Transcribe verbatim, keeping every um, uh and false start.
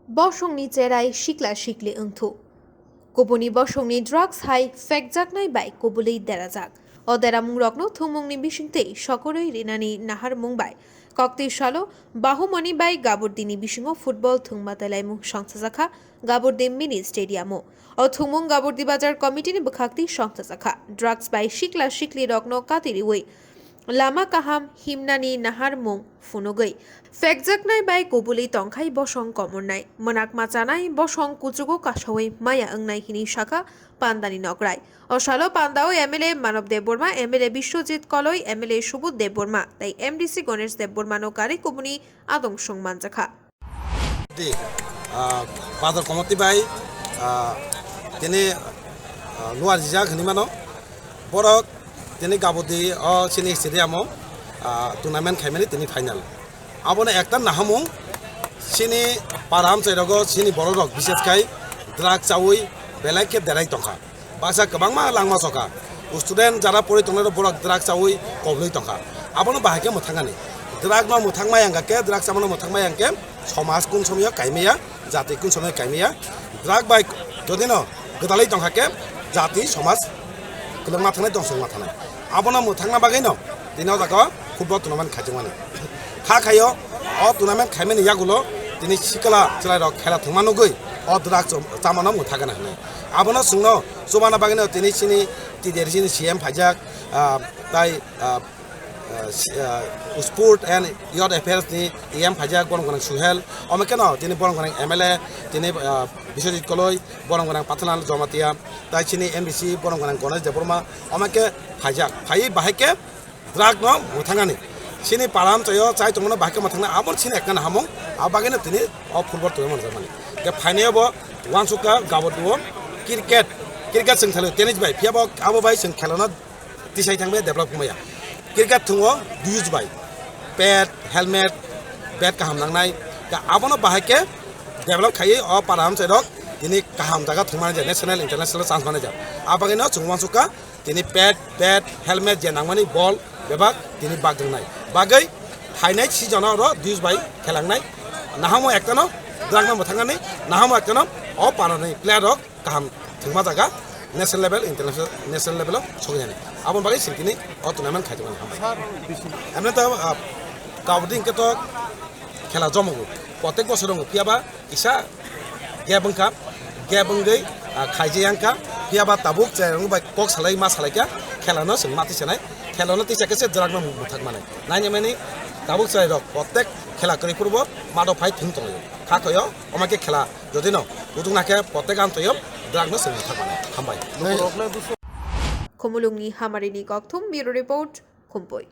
Bosongni cherai sikla sikli wngthu. Kubuni bosongni drugs hai phekjaknai bai kubulwi derajak. O deramungrokno thwngmungni bisingtwi sokorwi rinani naharmung bai koktwi salo Bahumoni bai Gaburdini bisingo football thwngma telaimung songchajakha Gaburdi mini stadiumo. O thwngmung Gaburdi Bazar Committee-ni bwkhaktwi songchajakha. Drugs bai sikla siklirokno kati riwi lama kaham himnani naharmung phunugwi phekjaknai bai kubulwi tongkhai bosong komornai, mwnakma chanai bosong kuchugo kasawi maya wngnai hini sakha pandani nokrai. O salo pandao M L A Manob Debbarma, M L A Biswajit Koloi, M L A Subodh Debbarma tei M D C Ganesh Debbarmano karwi kubuni adong song manjakha. Di, ah, Bazar Committee bai, ah, tini, ah, luar jijak hinwi mano. Borok tini Gaburdi o chini stadiumo, ah, tournament khaimani tini final. Abono ekta nahamung chini para amchairogo chini bororok bises khai drug chawi belai khe derai tongkha. Baksa kwbangma langma soka. Student jara pori tongnai borok drug chawi kobloi tongkha. Abono bahai khe mwthangani. Drug no mwthangma yang khe, drug chamano mwthangma yang khe, somaj kun somoyo kaimaya, jati kun somoyo kaimaya. Drug bai jodi no gwdalwi tongkha khe, jati somaj kwlwngma thangnai, dongsongma thangnai. Abono mwthangna bagwi no tini o jaga o football tournament khaijakmani. Kha khaio o tournament khaimani yagulo tini sikla chwrairok khela thwngma nugwi o drug cham-, chamano mwthagana hwnwi. Abono chwngno chubana bagwino tini chini T D R C ni C M phaijak, ah, tai, ah, ah, si-, ah, Sport and Youth Affairs ni E M phaijak, borom gwnang Suhel, omo kheno tini borom gwnang M L A, tini, ah, Biswajit Koloi, borom gwnang Pathanal Jamatia, tai chini M D C borom gwnang Ganesh Debbarma, omo khe phaijak. Phaiwi bahai khe drug no mwthangani. Chini para amchaio chai tongmano bahai khe mwthangna, abo chini ekta nahamung, abo bagwino tini o football tournament rwjakmani. Khe phainaio bo uansukha Gaburdi o cricket, cricket chwng thalo tennis bai, phiya bo abo bai chwng khelano tisai thangmaya, develop wngmaya. Cricket thwngo duis bai, pad, helmet, bat kaham nangnai. Khe abono bahai khe develop khaiwi o para amchairok tini kaham jaga thwngmani je national, international chance manai ja. Abo bagwino chwng uansukha tini pad, bat, helmet je nangmani bol bebak tini bak wngnai. Bagwi phainai season o oro duis bai khelangnai. Nahamo ektano drug no mwthangani, nahamo ektano o parani player rok kaham thwngma jaga national level, international, national level o sokjani. Aboni bagwi sini tini o tournament khaijak mani hambai. Emne to, ah, Gaburdi hwnkhe to khela jomogo. Protek bosor wngo, phiya ba kisa gap wngkha, gap wngwi, ah, khaijak yang kha, phiya ba tabuk chwrairok bai kok salai ma salai kha, khela no chwng ma tisanai, khela no tisa khe se drug no mwthak manai. Nainimani tabuk chwrairok protek khela kwrwi phuru bo mato phai thwng tonglaio. Kha khoyo, omo khe khela jodi no kutung na khe protek amtoyo drug no chwng mwthak manai. Hambai. Khumulwngni Hamarini Kokthum, Bureau Report, Khumpui.